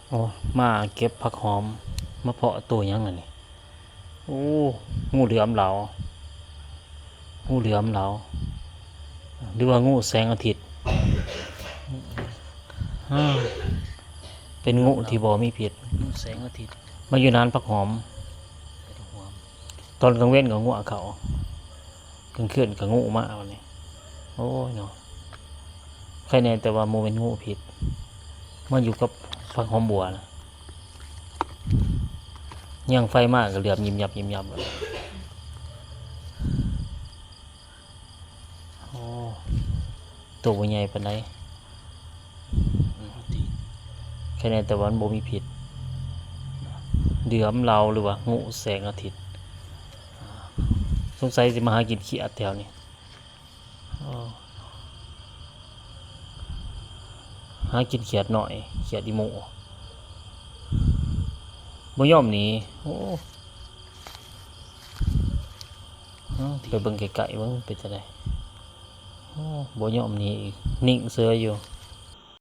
ໂອ້ ມາເກັບຜັກຫອມ ມາເພາະໂຕຫຍັງລະນີ້? ໂອ້ ງູເຫຼືອມລາວ ງູເຫຼືອມລາວ ຫຼືວ່າງູແສງອາທິດ? ເປັນງູທີ່ບໍ່ມີພິດ ງູແສງອາທິດ ມາຢູ່ນານຜັກຫອມ. ຕອນກາງເວັນກໍງວກເຂົ້າ ກາງຄືນກໍງູມາບັດນີ້. ໂອ້ຍເນາະ ໃຄແນ່ແຕ່ວ່າບໍ່ແມ່ນງູພິດ ມາຢູ່ກັບຜັກຫອມບົວນະ. ຍ່າງໄຟມາກໍເຫຼືອບຍິບຍັບຍິບຍັບແລ້ວ. ໂອ້ ໂຕບໍ່ໃຫຍ່ປານໃດ ແຄ່ແນ່ແຕ່ວ່າມັນບໍ່ມີພິດ. ເຫຼືອມລາວ ຫຼືວ່າງູແສງອາທິດ ສົງໄສຊິມາຫາກິນຂຽດແຖວນີ້. ໂອ້ ຫາກິນຂຽດໜ້ອຍ ຂຽດອີ່ໝູ່ ບໍ່ຍອມໜີ. ໂອ້ ເອົາ ໄປເບິ່ງໃກ້ໆເບິ່ງເປັນຈັ່ງໃດ. ໂອ້ ບໍ່ຍອມໜີອີກ ນິ່ງເສີຍຢູ່.